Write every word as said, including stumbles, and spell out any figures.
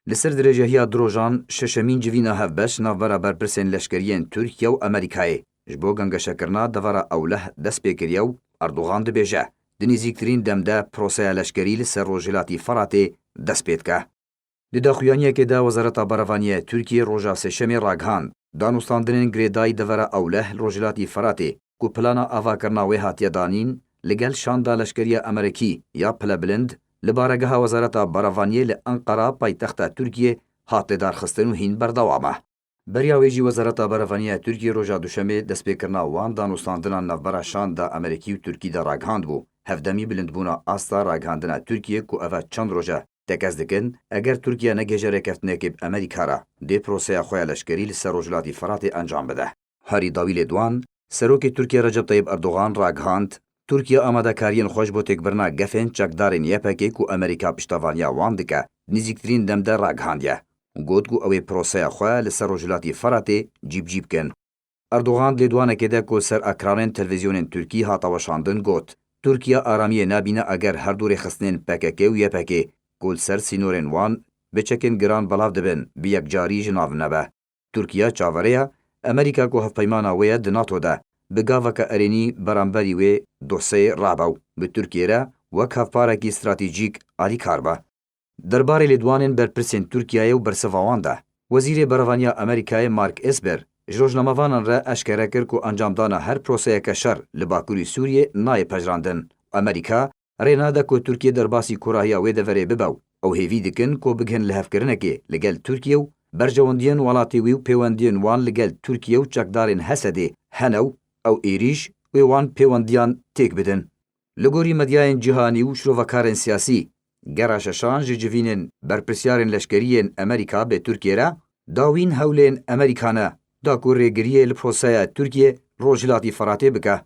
Li ser dirêjehiya du rojan şeşemîn civîna hevbeş navbera berpirsên leşkerî yên Tirkiye û Amerîkayê ji bo gengeşekirina devera Ewleh dest pê kiriye û Erdogan dibêje, di nêzîktirîn dem de proseya leşkerî li ser Rojhilatî Feratê dest pê dike. Di daxuyaniyekê de Wezareta Berevaniyê ya Tirkiyê roja Sêşemê ragihand, danûstandinên girêdayî devera Ewleh li Rojhilatî Feratê ku plana avakirina wê hatiye danîn, li gel şanda leşkeriya Amerîkî ya pilebilind li baregeha Wezareta Berevaniyê li Enqera, paytexta Tirkiyê, hat lidarxistin û hîn berdewam e. Beriya wê jî Wezareta Berevaniyê ya Tirkiyê roja Duşemê destpêkirina wan danûstandinan navbera şanda Amerîkî û Tirkî de ragihandbû. Hevdemî bilindbûna asta ragihandina Tirkiyê ku ev çend roj e tekez dikin, eger Tirkiye negihêje rêkeftinekê bi Amerîka re, dê proseya xwe ya leşkerî li ser Rojhilatî Feratê encam bide. Herî dawî lêdwan, Serokê Tirkiye Recep Tayyip Erdogan ragihand, Tirkiye amadekariyên xwe ji bo têkbirina gefên çekdarên Y P G ku Amerîka piştevaniya wan dike, di nêzîktirîn dem de ragihandiye. Got ku ew ê proseya xwe li ser Rojhilatî Feratê cîbicî bikin. Erdogan di lêdwanekê de ku li ser ekranên televîzyonên Tirkî hate weşandin got, Tirkiye aramiyê nabîne eger her du rêxistinên P K K û Y P G ku li ser sînorên wan bi çekên giran belav dibin, bi yekcarî ji nav nebe. Tirkiye çaverê ye Amerîka ku hevpeymana wê ye di NATO de, bi gaveke erênî beramberî wê dosyeyê rabe û bi Tirkiyê re wek hevparekî stratejîk alîkar be. Derbarê lêdwanên berpirsên Tirkiyeyê û bersiva wan de, Wezîrê Berevaniya Amerîkayê Mark Esper ji rojnamevanan re eşkere kir ku encamdana her proseyeke şer li Bakurî Sûriyê nayê pejirandin. Amerîka rê nade ku Tirkiye derbasî kûrahiya wê deverê bibe û ew hêvî dikin ku bigihin lihevkirinekê li gel Tirkiye û berjewendiyên welatê wî û pêwendiyên wan li gel Tirkiye û çekdarên H S D'ê hene û ew êrîş wê wan pêwendiyan têk bidin. Li gorî medyayên cîhanî û şirovekarên siyasî, gera şeşan ji civînên berpirsyarên leşkerî yên Amerîka bi Tirkiyê re dawîn hewlên Amerîka ne da ku rêgiriyê li proseya Tirkiye Rojhilatî Feratê bike.